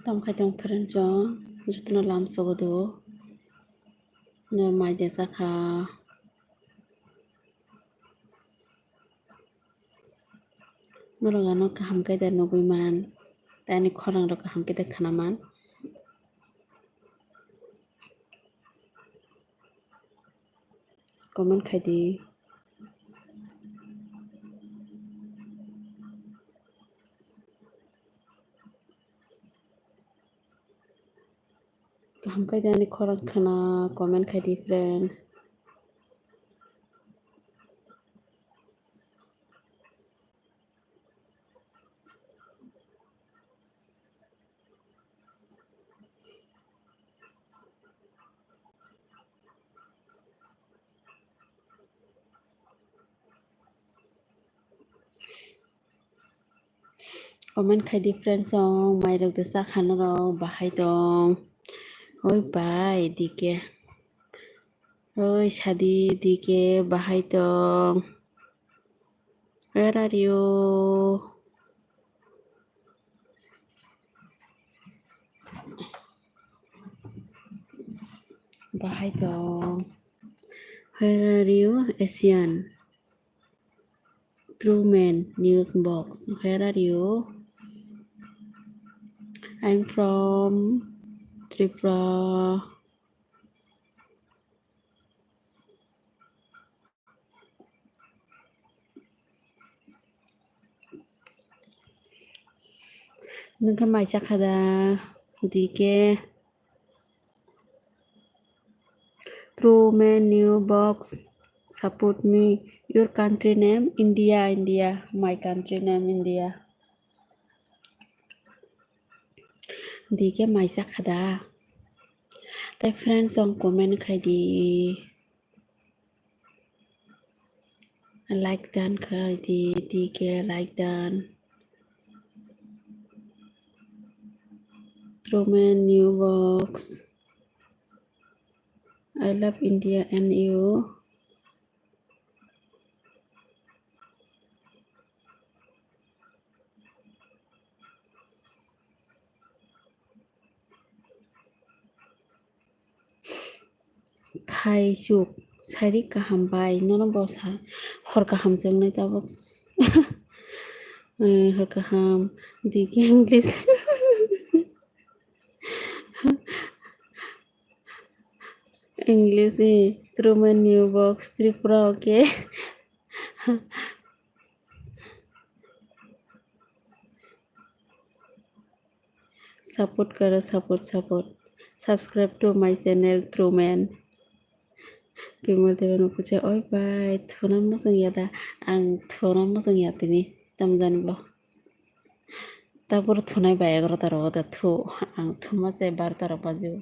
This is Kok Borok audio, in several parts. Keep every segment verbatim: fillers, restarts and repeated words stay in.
Tamo khai tong friends rok, jotono lam sogo do. No mai de chakha. Norok ano kaham khe de nugui man, tei ani khorang rok kaham khe de khna man. Comment khai di. Kaham khe de ani khorang khna, comment khai di friend. Comment khai di friends rok, mai rok de chakha norok, bahai tong? Oi bai D K. Oi sadi D K, bahai tong? Where are you? Bahai tong? Where are you, Asian? Truman News Box, where are you? I'm from Tripura. Nungkhe mai chakha da D K? Truman News Box, support me. Your country name? India, India. My country name India. D K mai chakha da? Tei friends rok comment khai di. Like dan khai di, D K like dan. Truman News Box. I love India and you. Thaisuk, sari kaham bai, nono bo sa, hor kaham se wngnai tabuk. Eh, hor kaham, D K English. English, eh, Truman News Box, Tripura, okay. Support karo, support, support. Subscribe to my channel, Truman. Bimal Debbarma Puja, oi bai, thuna muchung ya da? Ang thuna muchung ya tini, tamjani bo. Tabuk thunai bai egarota rogo da thu, ang thuma se barota rok baji o.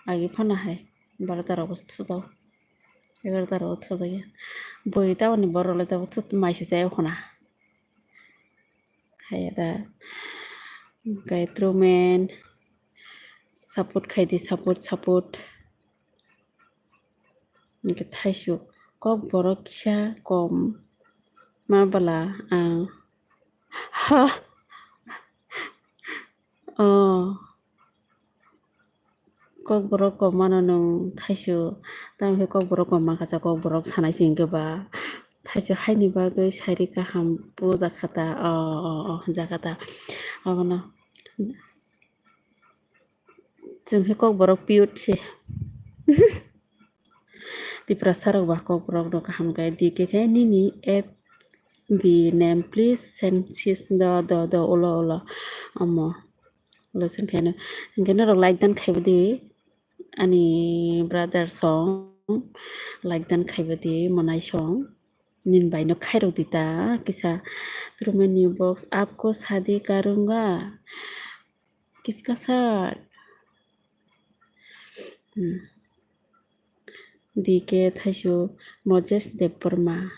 Agi phano hai barota rogo se thujao. Egarota rogo thujakya. Bui tamoni borok le tabuk thu mai se jai o khuna. Haya da. Hwnkhe Truman. Support khai di, support, support. Hwnkhe thaisuk. Kokborok kisa kom ma bwla ang. Ha. Oh. Kokborok kom mano nwng thaisuk, tamo khe kokborok kom mankha, kokborok sanai se hwnkhe ba thaisuk haini bagwi sari kaham puja kha ta, o, o, o, hwnjakha ta, abono chwng khe kokborok pure se. Tiprasa rok ba kokborok no kaham khe D K khe nini F B name please send sis do, do, do, ulo, ulo, omo. Ulo sing khaino. Hwnkhe norok like dan khaibo di. Ani brother song like dan khaibo di, monai song. Nini bai no khairok di ta kisa. Truman News Box, aapko shadi karunga. Kiska saath? Hmm. D K thaisuk, Moses Debbarma.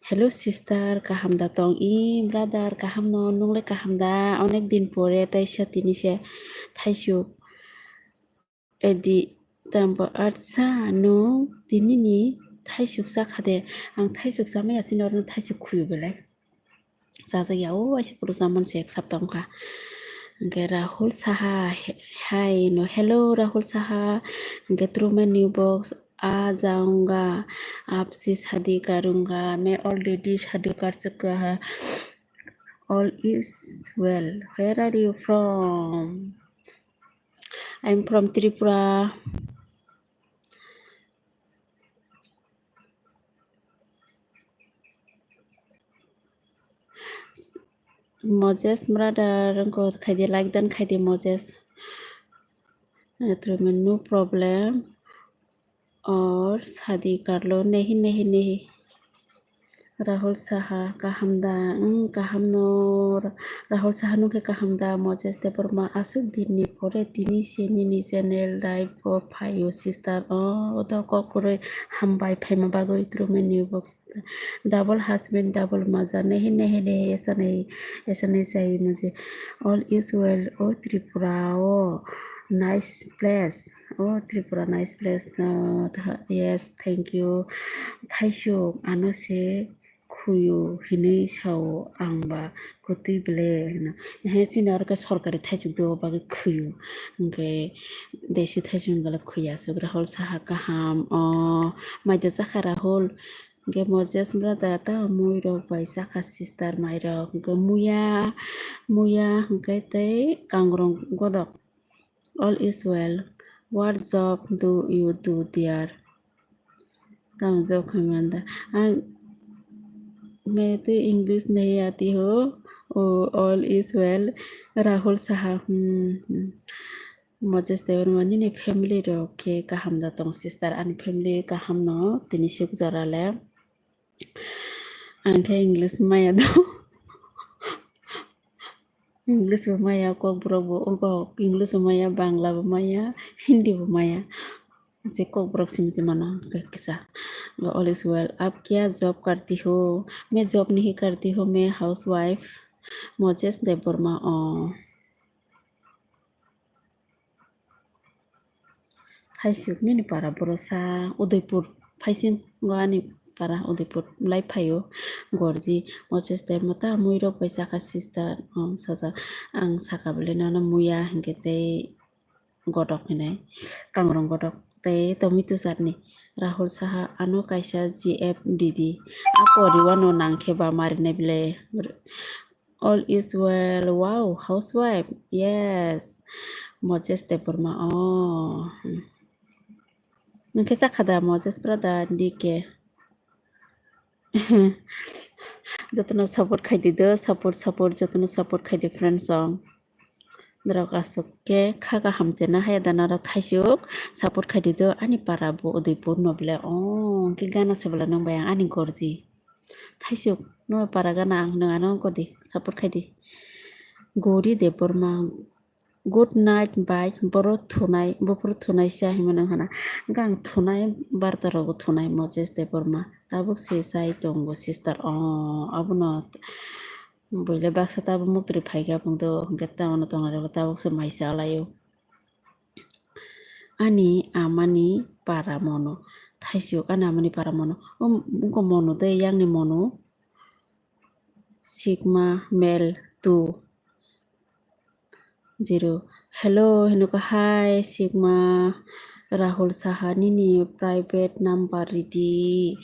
Hello sister, kaham da tong? I brother, kaham no, nung le kaham da? Onek din pore taisa tini se thaisuk. Edi tambo atsa nung tini ni thaisuk cha kha de? Ang thaisuk cha maya sini oro thaisuk khuyu belai. Chajakya o waisa phuru chamani se ek sapta wngkha. Hwnkhe Rahul Saha, he-, hai no, hello Rahul Saha. Hwnkhe Truman New Box, आ जाऊंगा, आपसे शादी करूंगा, मैं already शादी कर चुका है। All is well. Where are you from? I am from Tripura. Moses brother, wngkha khaidi, like dan khaidi Moses. No problem. Or शादी कर लो, नहीं, नहीं, नहीं. Rahul Saha, kaham da? Wng, kaham no. Ra-, Rahul Saha, nung khe kaham da? Moses Debbarma, aswk din ni pore tini se nini channel live o phaio sister. O, odo kok kwrwi, hambai phaima bagwi, Truman New Box. Double husband, double maza, nehi nehi nehi, esa nehi, esa nehi sai mujhe. All is well, o Tripura, o nice place, o Tripura nice place. Uh, tha-, yes, thank you. Thaisuk, ano se khuyu hinwi sao, ang ba kwtwi ble hino. He chini oro khe sorkari thaisuk do bagwi khuyu. Hwnkhe desi thaisuk hwnkhe khuya aswk. Rahul Saha kaham, o maida chakha Rahul. Hwnkhe Moses brother ta mui rok bai chakha sister mai rok. Hwnkhe muya, muya hwnkhe tei kangrong godok. All is well. What job do you do there? Tamo job khaimanda. Ang main to English nahi aati ho. Oh, all is well. Rahul Saha. Hmm, hmm. Moses Debbarma, nini family rok khe kaham da tong sister? Ani family kaham no, tini suk jora le. Ang khe English maya do. English bo maya, Kokborok bo, English bo maya, Bangla bo maya, Hindi bo maya. Je Kokborok simi se mano kisa. All is well. आप क्या जॉब करती हो? मैं जॉब नहीं करती हूँ, मैं housewife. Moses Debbarma, oh. Thaisuk nini para borosa Udaipur phaisin go ani para Udaipur lai phaio gorji. Moses Debbarma ta mui rok bai chakha sister, um, sajak ang saka bwle nono muya hinkhe tei godok hinai kangrong godok tei tomato chutney. Rahul Saha, ano kaisa G F D D a kori wano nangkhe ba marinai bwle. All is well. Wow, housewife. Yes. Moses Debbarma. Oh. Nung khe chakha da Moses brother D K? Jotono support khaidi do, support, support, jotono support khaidi friends song. Norok aswk khe kha kaham chena haya da norok thaisuk support khaidi do ani para bo Udaipur no bwle. Oh, hwnkhe gana se bwle nung bai ang ani gorji. Thaisuk, no para gana ang nwng ano kodi, support khaidi. Gori Debbarma, good night bai, boro thunai, buphuru thunai sia hinwi mano hana. Gang thunai, barta rogo thunai, Moses Debbarma. Tabuk se sai tongo sister, oh, abono buile baksa tabuk muktri phaikha bungdo, hwnkhe tamono tongnai rogo tabuk se maisa alaio. Ani amani para mono. Thaisuk ani amani para mono. O, wngkha mono tei yangni mono. Sigma male two zero. Hello, hinukha, hi, Sigma. Rahul Saha nini private number ridi.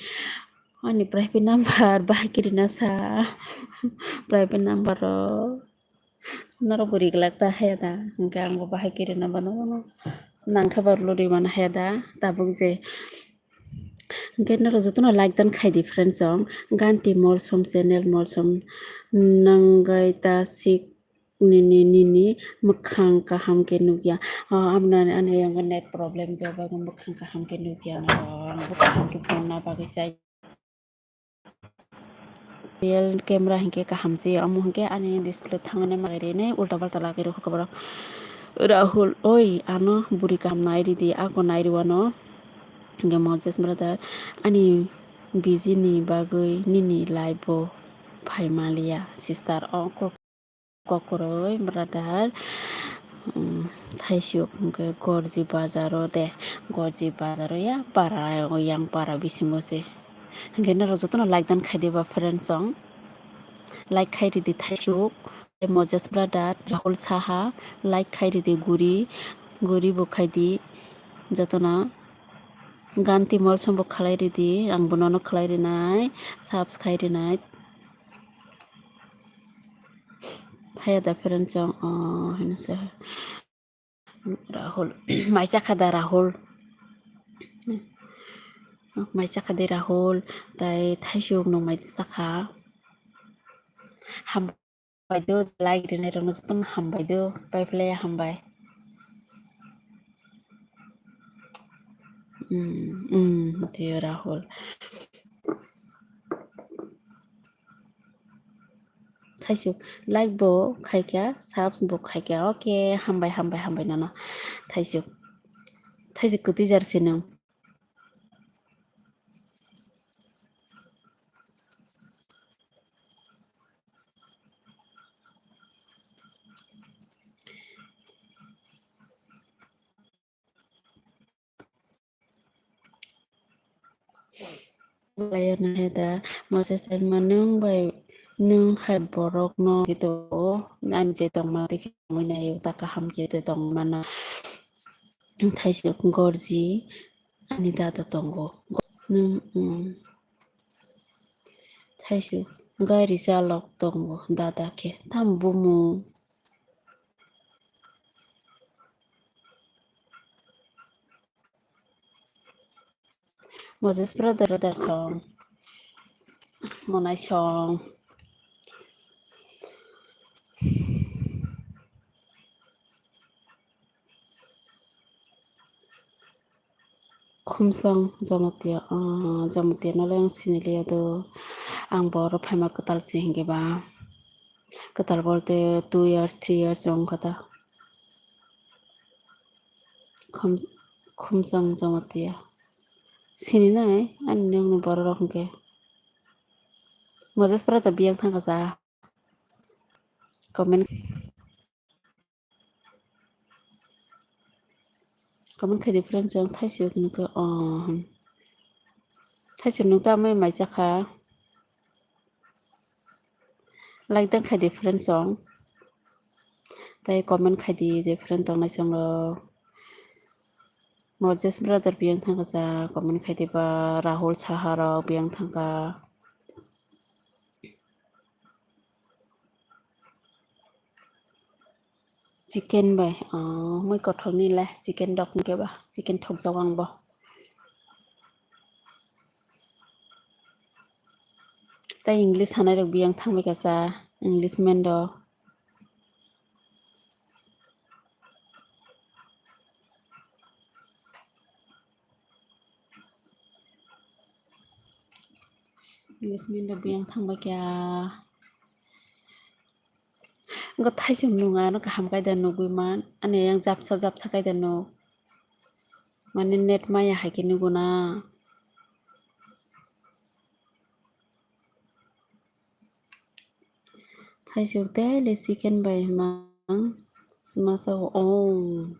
Ani private number bahai kirina sa. Private number o. Norok bo ri glak ta haya da, hwnkhe ang bo bahai kiri na bano, nangkha ba lori mano haya da, tabuk je. Hwnkhe norok jotono like dan khaidi friends song, Ganti Molsom channel Molsom nanggai ta sik nini, nini mwkhang kaham khe nukya. Ah, amna ani ayang net problem jaba mwkhang kaham khe nukya norok, ang bo kaham khe phone na bagwi chai. Real camera hinkhe kaham se, omo hinkhe ani display thangmani mairene ulta palta lagwi rwkha borok. Rahul, oi, ano buri kaham nai ridi, ako nai rwano. Hinkhe Moses brother, ani busy ni bagwi nini live o phai manliya, sister. O kok. Kokroi brother, um, thaisuk hwnkhe Gorji bazaro de, Gorji bazaro ya para, yang para bisingo se. Hwnkhe norok jotono like dan khaidi ba friends song. Like khai ridi thaisuk. Moses brother, Rahul Saha, like khai ridi guri, guri bo khai di. Jotono Ganti Molsom bo khalai ridi, ang bo nono khalai rinai, subs khai rinai. Phaya da friend chong, oh, hino se. Rahul, mai chakha da Rahul. Mai chakha de Rahul, tai thaisuk nung mai chakha. Hambai do, like rinai rokno jotono hambai do, pai phlai hambai. Hmm, hmm, twiyo Rahul. Thaisuk, like bo khaikha, subs bo khaikha. Okay, hambai, hambai, hambai nono. Thaisuk, thaisuk kwtwi jar se nwng. Layo nahe da, Moses Dharma, nwng bai, nwng hai borok no kito, ani je tongma tei khe tongwi nayo, ta kaham khe tongmano. Thaisuk Gorji, ani dada tongo. Nwng, um, thaisuk gari chalok tongo, dada khe. Tamo bumung? Moses brother, brother song. Monai song. Khumsang Jamatia, ah, Jamatia no le ang siniliya do. Ang bo oro phaima kwtal se hinkhe ba. Kwtal bolte two years, three years wngkha ta. Khum-, Khumsang Jamatia. Sininai, ani nokni bororok hinkhe. Moses brother biyang thangkha sa. Comment. Comment khai di friend chong, thaisuk nukha, oh, hmm. Thaisuk nukha, amai mai chakha. Like dan khai di friend chong. Tai comment khai di je friend tongnai chong rok. Moses brother biyang thangkha sa, comment khai di ba, Rahul Saha rok biyang thangkha. Chicken bai, oh, mui kothok ni le chicken rok ni keba, chicken thok jago ang bo. Tai English sanai rok biyang thangbai kasa, English man rok. English man rok biyang thangbai kha. Wngkha thaisung nung ano kaham kaida nugwi man, ani yang japsa japsa kaida nuk. Mane net maya hai khe nugo na. Thaisuk daily chicken bai mang masa o.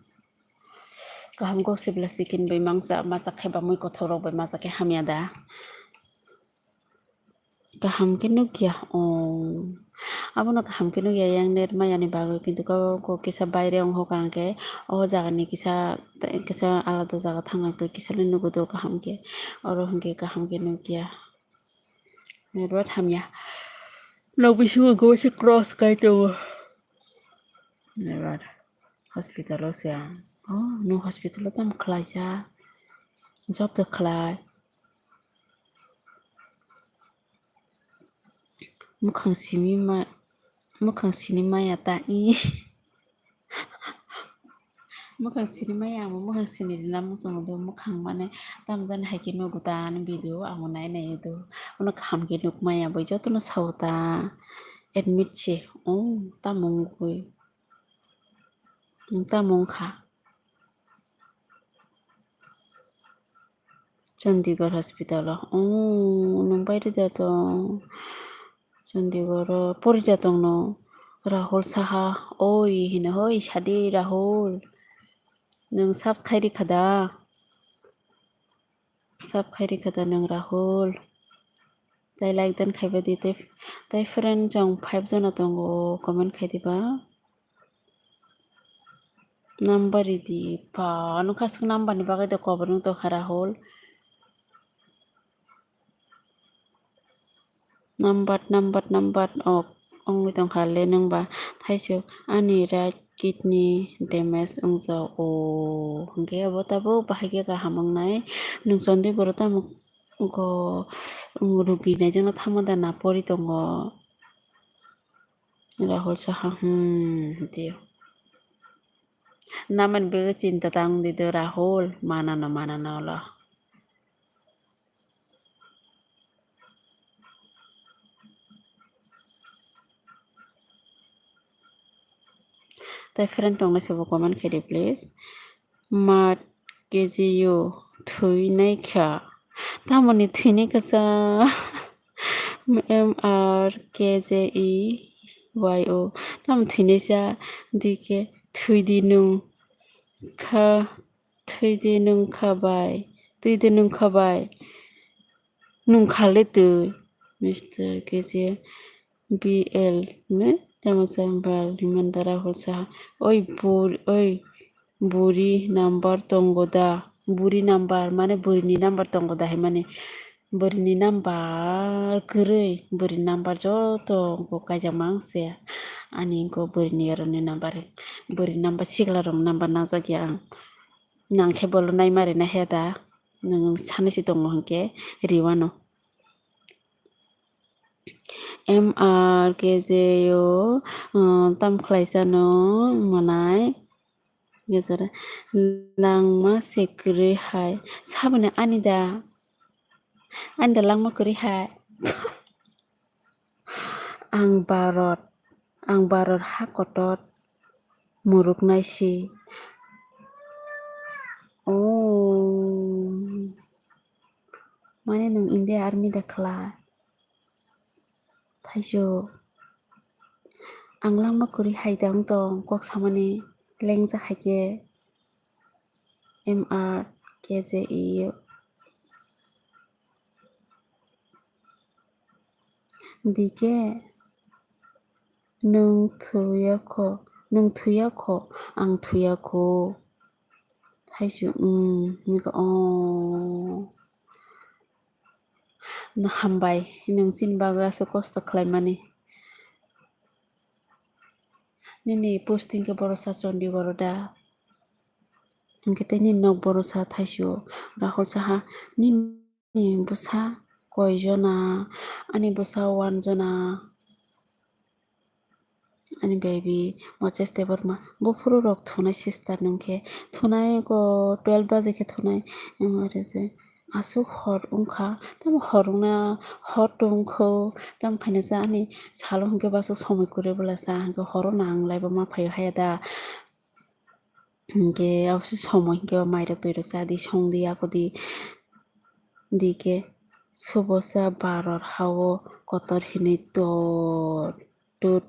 Kaham kok sibla chicken bai mangsa, masa khe ba mui kothok rok bai masa khe hamya da. Kaham khe nukya, oh. Abono kaham khe nukya yang net mayani bagwi, kintu kok, kok kisa baire wngkha hwnkhe, o jagani kisa, kisa alada jaga thangna kisa le nugo do kaham khe. Oro hwnkhe kaham khe nukya. Network hamya. Nok bisingo gose cross kai tongo. Network hospital o se ang. Oh, no hospital o tamo khlaijak. Job to khlai. Mwkhang simi ma, mwkhang sini maya ta i. Mwkhang sini maya, amo mwkhang sini rina muchungo do, mwkhang mane tamjani hai khe nugo ta ani video amo nai nai do. Ono kaham khe nuk maya bai jotono sao ta. Admit se, oh, tamo wngwi. Tamo wngkha. Chandigarh hospital o. Oh, nwng bai rwja tong. Chandigarh o porija tong no. Rahul Saha. Oi, hino hoi, sadi Rahul. Nwng subscribe rikha da? Subscribe rikha da nwng Rahul? Tai like dan khaiba di, tai, tai friend chwng five jona tongo, comment khai diba. Number ridi, pa, ano khasuk number ni bagwi do kobor wng tongkha Rahul. Number, number, number, ok, wngwi tongkha le nwng ba. Thaisuk ani right kidney damage wngjak o, hwnkhe abo tabuk bahai khe kaham wngnai. Nwng chondwi goro tamo go, rugi naijakna thangma da na pori tongo. Rahul saha, hmm, hwntwi. Namani bagwi chinta ta wng di do Rahul, manano, manano lo. Tai friend tongnai sabo comment khaidi please. Mat K J U thwinai kha. Tamoni thwinai kha sa. M R K J E Y O. Tamo thwinai sa D K thwidi nwng kha. Thwidi nwng kha bai. Thwidi nwng kha bai. Nwng kha le twi. Mister K J B L ne tamo sa bal rimanda Rahul saha. Oi bur, oi buri number tongo da? Buri number mane burini number tongo da hai mani. Burini number kwrwi, burini number joto wngkha kaijak mang se. Ani wngkha burini aroni number, burini number sikla rokni number nangjak ya ang. Nang khe bolo naima rina he da, nwng sanai si tongo hwnkhe riwano. M R K J O, uh, tam khlaisano manai. Gajara langma se kwrwi hai. Saboni ani da. Ani da langma kwrwi hai. Ang Bharat, ang Bharat ha kotor muruk naisi. Oh. Mane nwng India Army da khla? Thaisuk. Ang langma kwrwi hai da wng tong kok samani lengjak hai khe M R K J E. D K nwng thwiya kho, nwng thwiya kho, ang thwiya kho. Thaisuk, mm, hwnkhe, oh. No hambai, nwng chini bagwi aswk kosto khlaimani. Nini posting khe borosa Chandigarh o da? Hwnkhe tei nini nok borosa Thaisuk? Rahul saha, nini bwsa koi jona? Ani bwsa one jona. Ani baby, Moses Debbarma, buphuru rok thunai sister nwng khe, thunai ko twelve baje khe thunai, aro je aswk hor wngkha, tamo hor wngna, hor tongkho, tamo khaina sa ani salo hwnkhe baswk somoi kwrwi bwla sa, hwnkhe horo nang laibo ma phaio haya da. Hwnkhe aboni somoi hwnkhe mairok twirok cha di, song di, ako di, D K subosa Bharat hao kotor hinwi tor tut,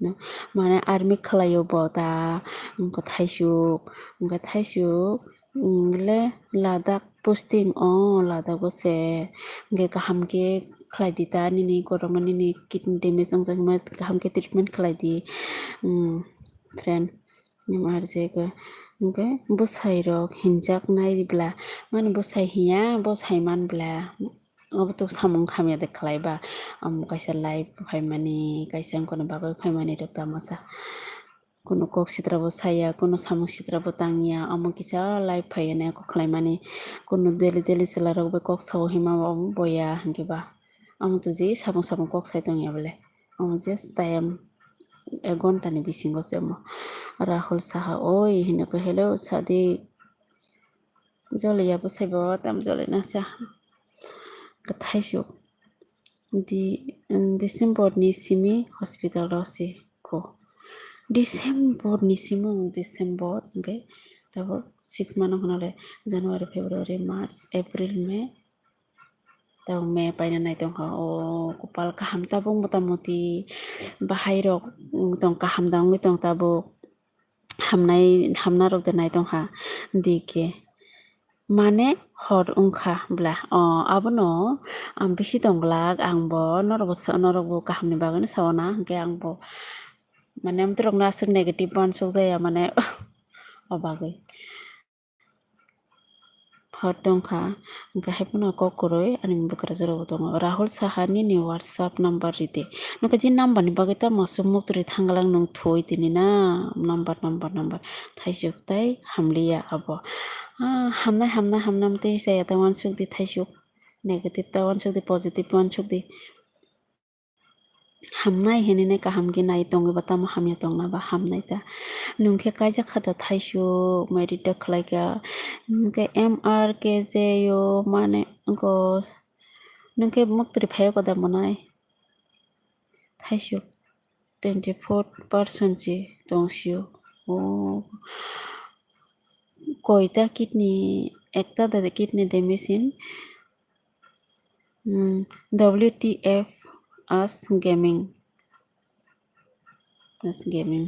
no? Mane army khlaio bo ta, wngkha Thaisuk, wngkha Thaisuk, wng le Ladakh posting o, Ladakh o se, hwnkhe kaham khe khlai di ta, nini kotorma nini kidney damage wngjak hwnma kaham khe treatment khlai di, mm, friend. Nima arjego, hwnkhe bwsai rok hinjak nai bla, mani bwsai hinya, bwsai man bla, obo to samung hamya de khlai ba, omo kaisa life phaimani, kaisa wngkha ni bagwi phaimani rok tamo sa, kunu kok sitra bo saya, kunu samung sitra bo tangya, omo kisa life phaiya nai kok khlaimani, kunu daily daily chwla rok bai kok sao hima bo omo boya hwnkhe ba, omo to je samung samung kok sai tongya bole, omo just time. Ek ghonta ni bisingo se omo. Rahul saha, oi, hino khe, hello, sadi. Joliya bwsai bo, tam jolina sa. Kwthai suk. Di, December ni simi hospital o se kho. December ni simi, December, hwnkhe tabuk six month wngkha nole, January, February, March, April, May. Tabuk me paina nai tongkha, o kopal kaham tabuk mota moti bahai rok wng tong, kaham da wngwi tong tabuk, hamnai, hamna rok de nai tongkha dike. Mane hor wngkha bla. O, abono ang bisi tongglak, ang bo norok bo sa-, norok bo kahamni bagwino sawana, hwnkhe ang bo mane amtwrwkno aswk negative uansuk jaya mane o bagwi. Hor tongkha, hwnkhe haiphano kok kwrwi ani bwkrajwk rokbo tongo. Rahul Saha nini WhatsApp number ridi. Nokha je number ni bagwi tamo aswk muktwi thanglang nwng thwi tini na number, number, number. Thaisuk tai hamliya abo. Ah, hamnai, hamnai, hamnam tei chaya ta uansuk di thaisuk. Negative ta uansuk di, positive uansuk di. Hamnai hinwi nai kaham khe nai tongwi ba tamo hamya tongna ba hamnai ta. Nwng khe kaijak kha da thaisuk, merit da khlai kha. Nwng khe M R K J o mane wngkha, nwng khe muktwi phai o da monai. Thaisuk twenty four percent si tong sio. O koita kidney, ekta da kidney damage in, hmm, W T F as gaming. As gaming.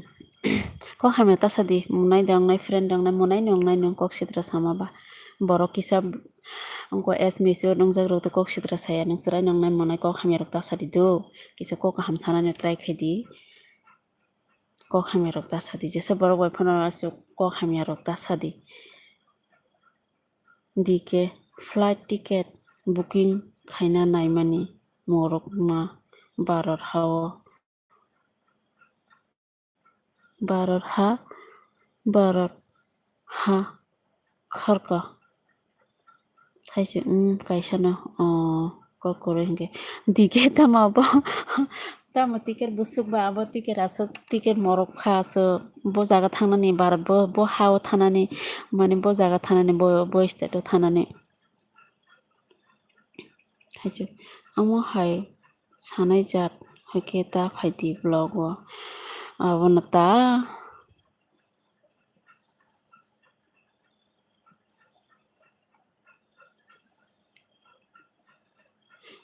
Kok hamya ta sadi, monai da wngnai, friend da wngnai, monai no wngnai nwng kok sitra sama ba. Borok kisa wngkha as mature wngjak rok tei kok sitra saya, nwng chwrai no wngnai monai kok hamya rok ta sadi do. Kisa kok kaham sanani try khai di. Kok hamya rok ta sadi, jesa borok bai phano aswk kok hamya rok ta sadi. D K flight ticket booking khaina naimani morok ma Bharat hao. Bharat ha, Bharat ha kharka. Thaisuk, um, kaisa no, o, kok kwrwi hinkhe. D K tamo abo, tamo ticket busuk ba abo ticket aswk, ticket morok kha aswk. Bo jaga thangnani Bharat, bo, bo ha o thanani, mane bo jaga thanani, bo, bo state o thanani. Thaisuk, omo hai sanai jat, hwnkhe ta phaidi vlog o. Abono ta.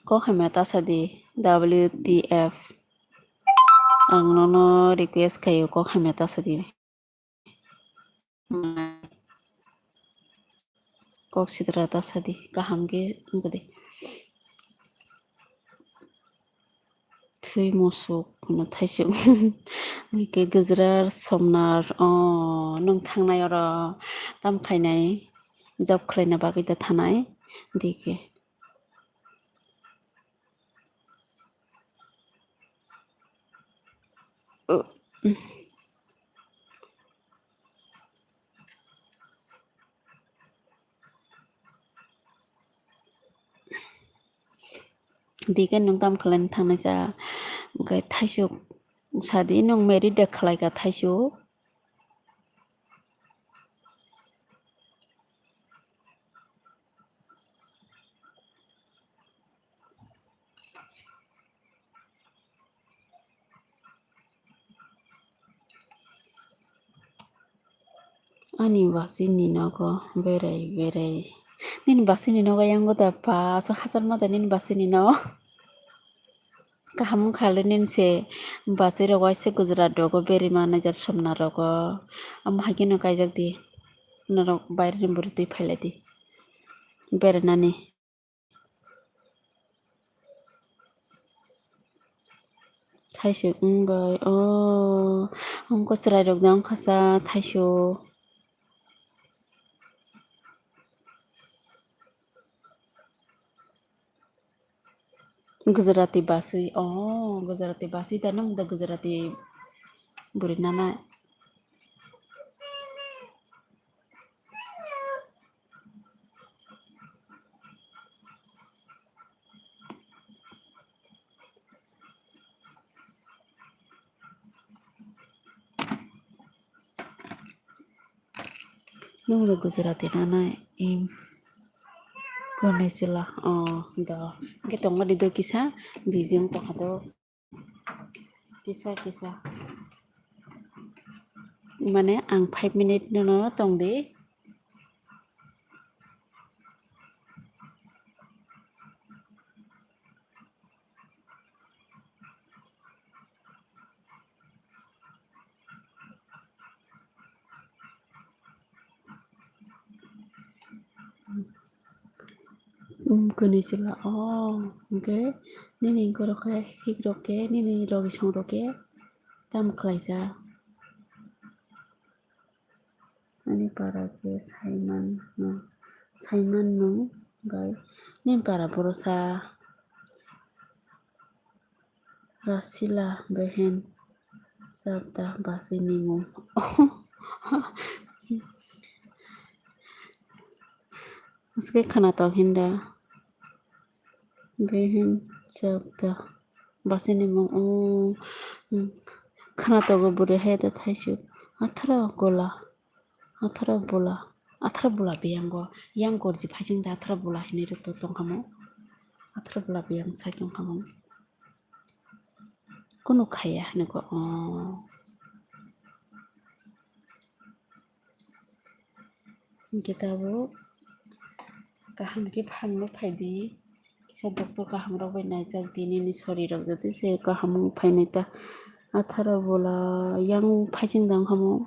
Kok hamya ta sadi, W T F. Ang nono request khaio, kok hamya ta sadi. Kok sitra ta sadi, kaham khe wngkha di. Thui musuk phano thaisuk. Hwnkhe Gujarat, Somnar, o, nwng thangnai oro tam khainai, job khlaina bagwi da thanai, dikhe. Dikhe nwng tam khlaina thangnai cha, hwnkhe thaisuk sadi nwng married de khlaikha thaisuk. Ani basi ni nogo berai berai. Nini basi ni nogo yango da pa, so hachal ma da nini basi ni no. Kaham wngkha le nini se basi rok waisa Gujarat rogo berima naijak somna rogo. Amo hai kheno kaijak di. Norok baire ni bwrwi twi phailai di. Berainani. Thaisuk wngbai, o, wngkha chwrairok da wngkha sa thaisuk. Gujarati baswi, o, Gujarati baswi da, nwng da Gujarati bwrwi nanai. Nwng bo Gujarati nanai, em, konwi chwla, o, do. Hwnkhe tongo di do kisa, busy wng tongkha do. Kisa, kisa. Mane ang five minute no, no tong di. Kum kwnwi chwla o, hwnkhe nini borok khe hikrok khe, nini logisongrok khe tamo khlaijak? Ani para khe Saiman no, Saiman no bai nini para borosa Rasila behen sabda basi nimung. Aswk khwnatok hinda. Behen sabda basi nimung. Oh, hmm. Khwnatok bwrwi hai da thaisuk. Athra gola. Athra bola. Athra bola biyang go. Yang gorji phaising da athra bola hinwi rwtwi tongkha mo. Athra bola biyang sai tongkha mo. Kunu khaya hinwi go. Oh. Hwnkhe tabuk kaham khe phangno phaidi. Kisa doctor kaham rok bai naijak di, nini sori rok jotoi se kaham wng phainai ta. Athara bola yang phaising dang hamo.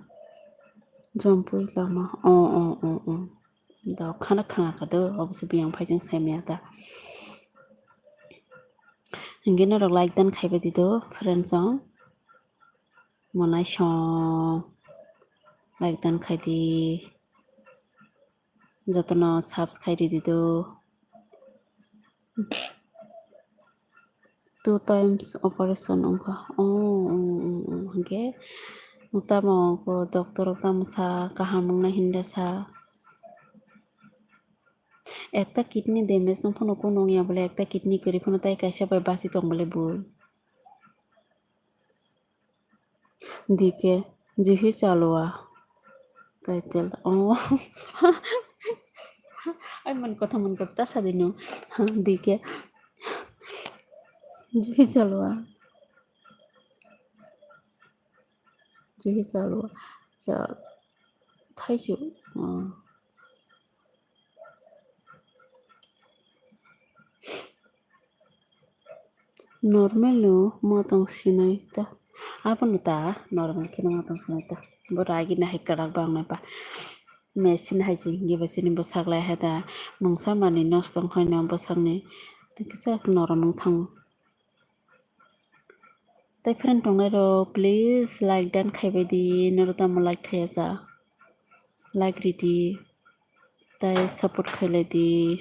Jompui lama. O, o, o, o. Da khana khana kha do, obo se biyang phaising sai maya ta. Hwnkhe norok like dan khaibai di do, friends rok. Monai song like dan khai di. Jotono subscribe ridi do. Two times operation wngkha. Oh, oh, oh, oh, hwnkhe tamo khe doctor rok tamo sa kaham wngnai hinda sa. Ekta kidney damage wng phano kunu wngya bole, ekta kidney kwrwi phano tai kaisa bai basi tong bole bui. D K, Juhi Chalwa. Title. Oh. Ai, man kotha, man kotha sa dino. D K. Juhi Chalwa. Juhi Chalwa. Cha-, Thaisu. Oh. Normal no ma tong sinai ta. Abono ta normal khe no ma tong sinai ta. Bo ragi na hai kwrak bang nai ba. Machine hai se hingi ba sini bwsak lai hai da. Mungsa mani nosto wng khai no bwsakni. Kisa normal wng thango. Tai friend tongnai rok, please like dan khaibai di, norok tamo like khaiya sa, like ridi, tai support khailai di.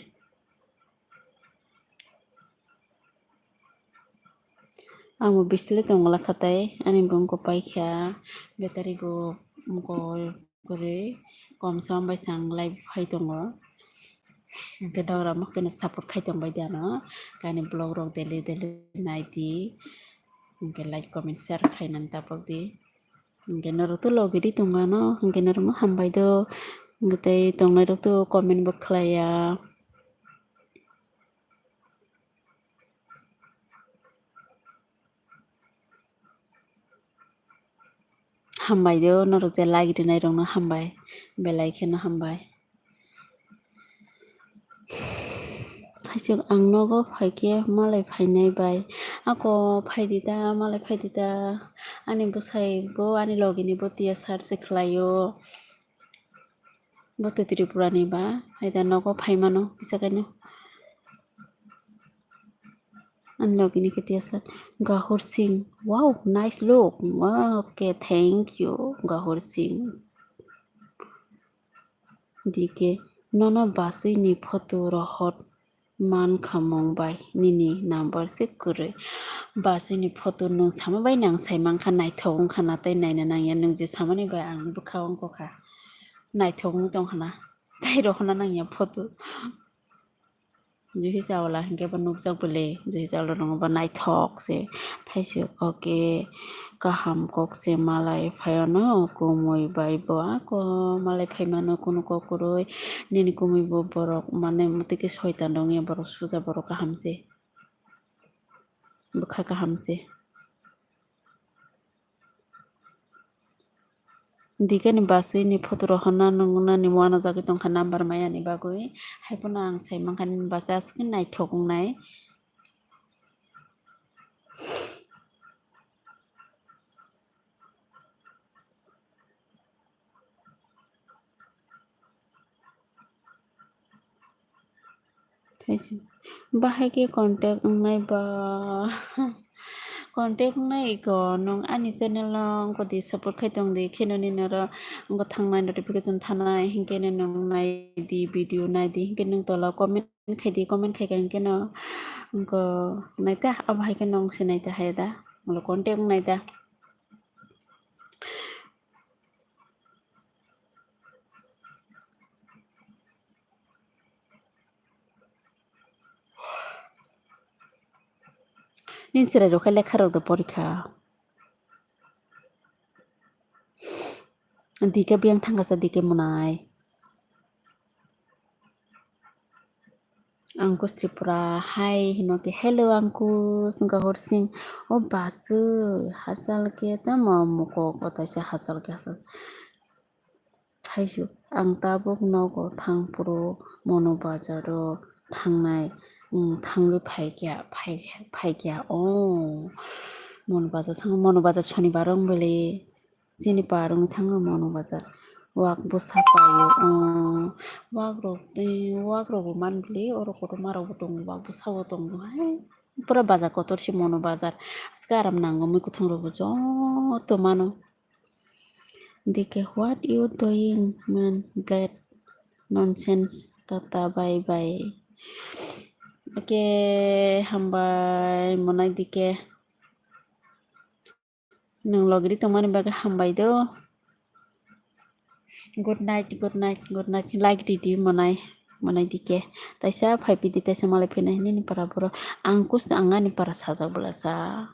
Ang bo bislai tongo lakha tai, ani bo wngkha paikha, battery bo wngkha. Kwrwi kom som bai sang live phai tongo. Hwnkhe dora mwkhwino support khai tongbai di ano. Kaini vlog rok daily daily nai di. Hwnkhe like, comment, share khainani tapok di. Hwnkhe norok to logi di tongano, hwnkhe norokno hambai do. Hwnkhe tei tongnai rok to comment bo khlaiya. Hambai do, norok je like rinai rokno hambai, belai kheno hambai. Thaisuk ang nogo phaikhe malai phainai bai, ako phaidi ta, malai phaidi ta, ani bwsai bo ani logini bo tiya search se khlaio. Bo twi Tripura ni ba, hai da nogo phai mano kisa kaino. Ani logi ni khe tiya sa Gahur Singh. Wow, nice look. Wow, okay, thank you, Gahur Singh. D K, nono basui ni photo rohor mankha mung bai nini number se kwrwi. Basui ni photo nwng sama bai nang sai mankha, naithok wngkha na tei naina nangya, nwng je samani bai ang bwkha wngkha, naithok wng tongkha na tei rohorna nangya photo. Juhi Chawla hinkhe bo nukjak bwle, Juhi Chawla rwngbo naithok se. Thaisuk, okay, kaham kok se malai phaiyano, kumui bai bo ako malai phaimano kunu kok kwrwi. Nini kumui bo borok mane mwtwi khe soitan rwngya, borok suja, borok kaham se, bwkha kaham se. D K ni basui ni photo rohorna nungna ni uanajagwi tongkha number maya ni bagwi. Haiphano ang sai mankha nini bwsai aswk naithok wngnai. Bahai khe contact wngnai ba? Contact wngnai iko, nwng ani channel no wngkha di support khai tong di, kheno ni noro wngkha thangnai notification thanai, hinkhe no nwng nai di, video nai di, hinkhe nwng tola comment khai di, comment khai kha hinkhe no wngkha nai ta, abo hai khe nwng se nai ta hai da, ulo contact wngnai da. Nini chwrai rok khe lekha rok do porikha. Dike biyang thangkasa dike munai. Angkus Tripura, hai hino ke, hello Angkus, wngkha Horsing, o basu, hachal ke tamo mokok, o taisa hachal ke hachal. Thaisuk, ang tabuk nogo thang phuru Mono Bazar o thangnai, mm, thangwi phaikya, phai-, phaikya, o Mono Bazar thang, Mono Bazar Shonibar wng bwle. Chini par wngwi thango Mono Bazar. Wak bwsa paio, o, wak rok tei, wak rok bo man bwle, oro kotorma rok bo tongo, wak bwsa bo tongo hai. Pura bazar kotor se Mono Bazar. Aske aram nango, mui kuthung rok bo joto mano. Dike, what you doing, man? Blade. Nonsense. Tata, bye bye. Oke, hambai, monai dike. Nwng logiri tongmani bagwi hambai do. Good night, good night, good night. Like ridi monai, monai dike. Taisa phai pidi, taisa malai phinai nini para boro. Angkus ang ani para sajak bwlasa.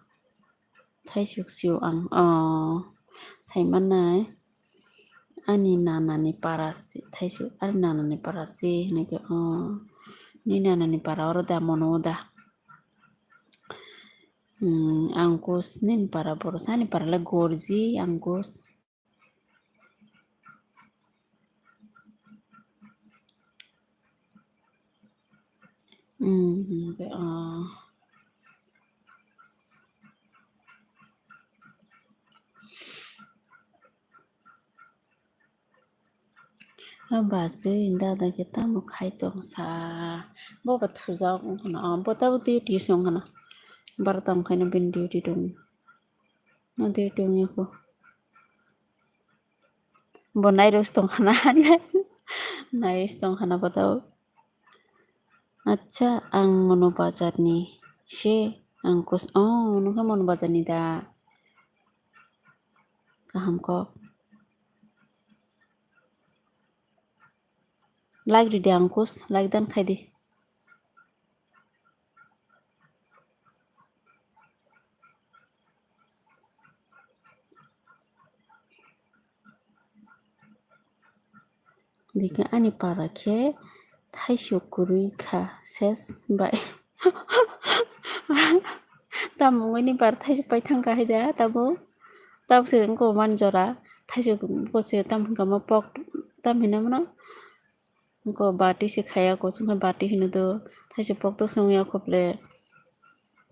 Thaisuk sio ang, o, saimanai. Ani nanani para si, thaisuk, ani nanani para si, hinike, o, ni nanani para oro da, mono da. Hmm, Angkus nini para boro, sani para le gorji, Angkus. Hmm, hinike, o. O basui dada khe tamo khai tong sa? Bo ba thujak wngkha na, o, bo tabuk duty se wngkha na, barota wngkhaino bini duty tong, o duty wngya kho. Bo nairos tongkha na, nairos tongkha na bo tabuk. Acha, ang Mono Bazar ni se, Angkus, o, nwng khe Mono Bazar ni da? Kaham kok. Like ridi Angkus, like dan khai di. Dikhe ani para khe thaisuk kwrwi kha ses bai. Tamo wngwi ni para thaisuk pai thang kha hai da tabuk. Tabuk se wngkha mani jora thaisuk bo se tamo hwnka ma pok tam hinwi mano. Wngkha bati se khaya ko chwngkha bati hino do thaisuk pok to se wngya kho ble.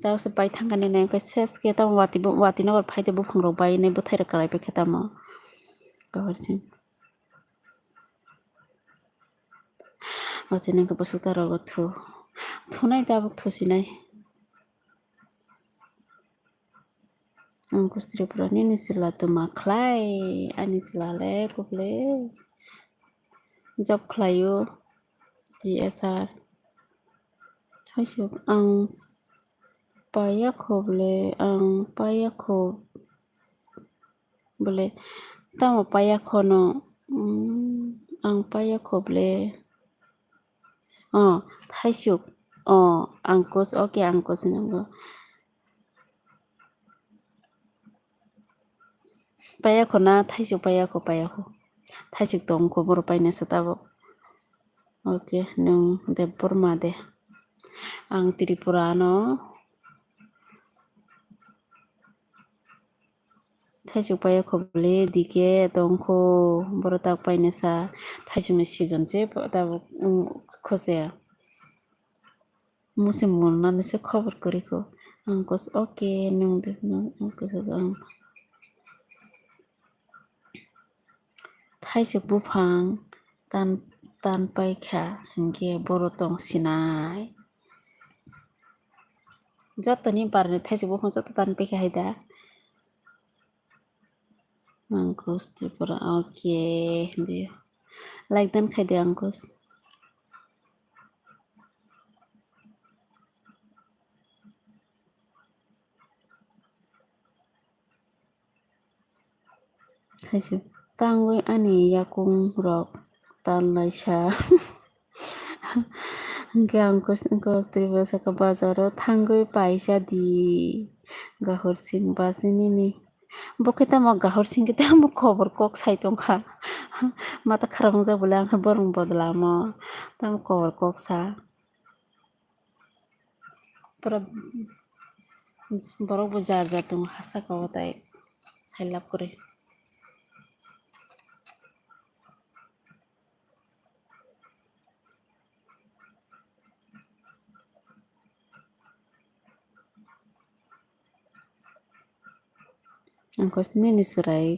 Tabuk se pai thang kha nini wngkha ses khe tamo watwi bo watwi nokbar phai tei buphang rok bai nai bwthai rok kwlai pai kha tamo. Kahor se. Wachi nang khe bwswk ta rogo thu. Thunai tabuk thusinai. Angkus Tripura nini chwla tuma khlai, ani chwla le kubule job khlaio, T S R. Thaisuk ang paiya kho bole, ang paiya kho bole, tamo paiya kho no, mm, ang paiya kho bole. O, thaisuk, o, Angkus, okay, Angkus hinwi bo. Paiya kho na, thaisuk paiya kho, paiya kho. Thaisuk tong kho, borok paina se tabuk. Okay, nwng Debbarma de. Ang Tripura no. Thaisuk paiya kho bole dike tong kho, borok tak paina sa. Thaisuk ni season se tabuk, um, kho se. Musi mulnani se khobor kwrwi kho. Angkus, okay, nwng de, nwng, nwng kisa jang. Thaisuk buphang tan tan paikha, hinkhe boro tong sinai. Jotoni barni thaisuk buphang joto tan paikha hai da. Ankush Tripura, okay, di. Like dan khai di, Ankush. Thaisuk tangwi ani yakung rok tanlaisa. Hwnkhe Ankush, Ankush Tripura saka, bazaro thangwi paisa di. Gahur sing basi nini. Bo khe tamo gahur sing khe tamo kobor kok sai tongkha. Mata khara wngjak bole ang khe borok bodolamo. Tamo kobor kok sa. Pura borok bo jar jar tongo ha saka o tai sai lab kwrwi. Ang kos nini chwrai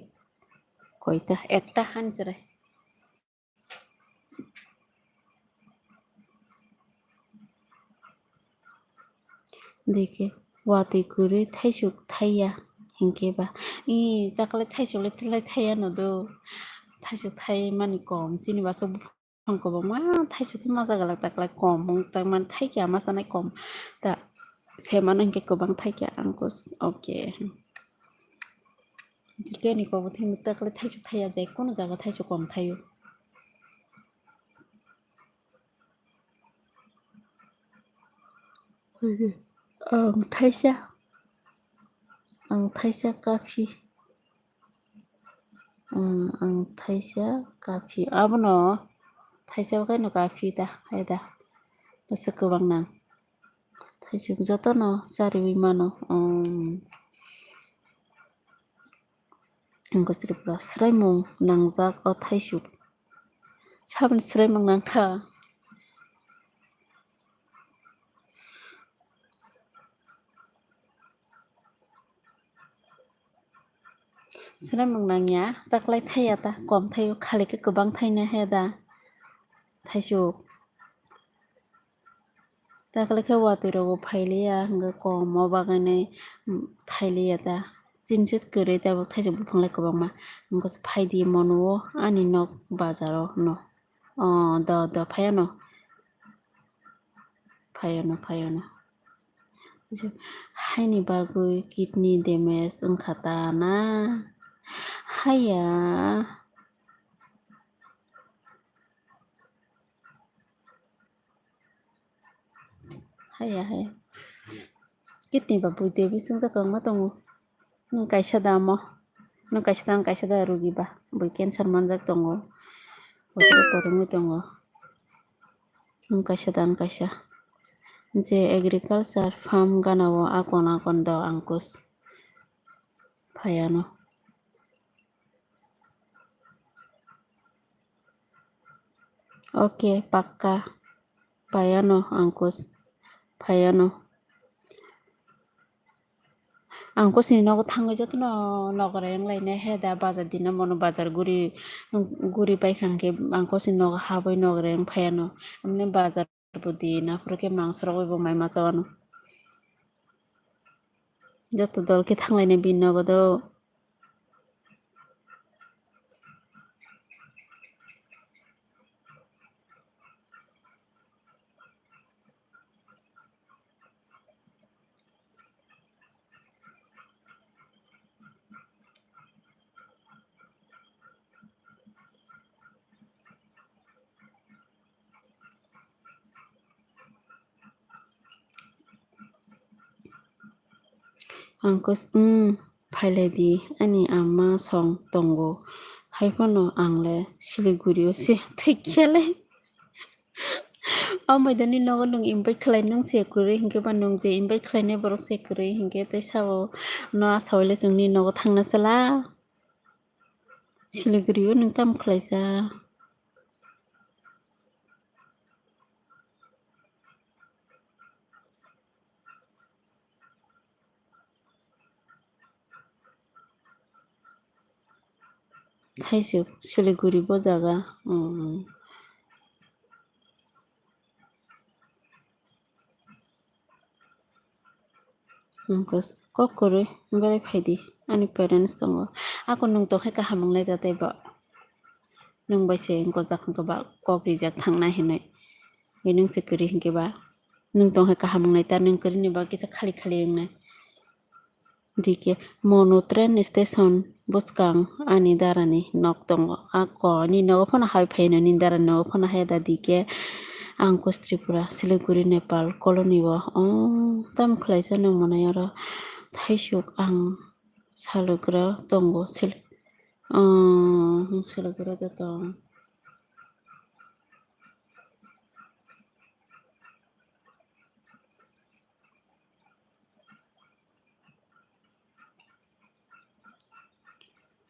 koita, ekta han chwrai. Dikhe watwi kwrwi thaisuk thaiya hinkhe ba. Ee, takle thaisuk le thaiya no do. Thaisuk thaimani kom, chini basa buphang kwbangma thaisuk khe masa gwlak, takle kom wng tangmani thaikya masa nai kom. Ta se mano hinkhe kwbang thaikya ang kos, okay. Jikeni kobo thengwi takle thaisuk thaiya, je kono jaga thaisuk kom thaio. Ang thaisa, ang thaisa kafi, ang, ang thaisa kafi, abono thaisa khaino kafi da, hai da, bwswk kwbang nang. Thaisuk jotono chariwi mano. Ang kos Tripura swraimung nangjak o thaisuk. Saboni swraimung nangkha. Swraimung nangya, taklai thaiya ta, kom thaio, khali khe kwbang thaina he da. Thaisuk. Taklai khe watwi rogo phailiya, hwnkhe kom o bagwi nai, mm, thailiya ta. Chini se kwrwi tabuk thaisuk buphang lai kwbangma. Hwnkhe phaidi mono o ani nok bazar o hwno. O, do, do, phai ano. Phai ano, phai ano. Haini bagwi kidney damage wngkha ta na? Haiya. Haiya, haiya. Kidney ba bui damage wngjak kwbangma tongo. Nwng kaisa da omo. Nwng kaisa da, ang kaisa da rugi ba. Bui cancer manjak tongo. Bothoro kwrwngwi tongo. Nwng kaisa da, ang kaisa. Je agriculture farm gana o akon akon do Ankush. Phai ano. Okay, pakka. Phai ano, Ankush. Phai ano. Ankush ni nogo thangwi jotono nogoreng lainai he da, bazar dina bono bazar guri, guri paikha hwnkhe Ankush ni nogo habwi nogoreng phai ano. Amni bazar bo di, naphuru khe mangso rogwi bo mai ma cha wano. Joto dol khe thanglainai bini nogo do. Ankush, mm, phailai di, ani ama song tongo, hai phano ang le Siliguri o se thik ya le. O maidani nogo nwng invite khlai, nwng se kwrwi hinkhe ba nwng je invite khlainai borok se kwrwi hinkhe tei sabo no asa le chwngni nogo thangna sala. Siliguri o nwng tamo khlaijak? Thaisuk Siliguri bo jaga, um, Hwnkhe kok kwrwi belai phaidi, ani parents tongo. Ako nwng tongkhe kaham wngnai da teibo. Nwng bai se gojak hwnkhe ba kok rijak thangnai hinwi. Bai nwng se kwrwi hinkhe ba nwng tongkhe kaham wngnai ta, nwng kwrwini ba kisa khali khali wngnai. D K, Monu train station bwskang ani darani nok tongo. Ako ni nogo phano hai phaino, ni darani nogo phano hai da D K. Ang Kos Tripura, Siliguri, Nepal colony o. Oh, tamo khlaisa nwng mwnai oro? Thaisuk ang Salugra tongo. Sil-, oh, Salugra da tong.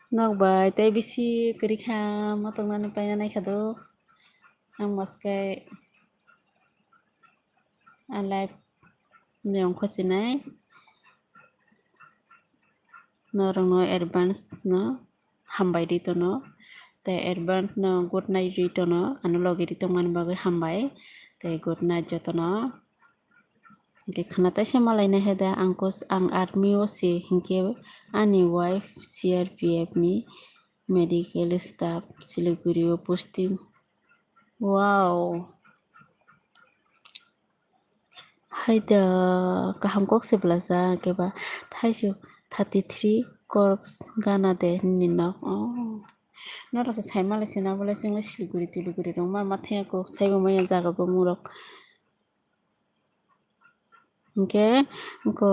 Nok bai tei bisi kwrwi kha, ma tongnani paina naikha do. Ang maskai a live ni ongkho sinai. Norokno advance no hambai ri tono. Tei advance no good night ri tono. Ano logi ri tongmani bagwi hambai. Tei good night jotono. Hwnkhe khwna taisa malaina heda ang kos-, ang army o se, hwnkhe ani wife C R P F ni medical staff Siliguri o posting. Wow. Haida kaham kok se bwlajak khe ba thaisuk thirty three corps gana de nini nok. Oh. Norok se sai malai se na bolai chwngno Siliguri Tiliguri rok ma ma thangya kok saibo maya jaga bo murok. Hwnkhe ko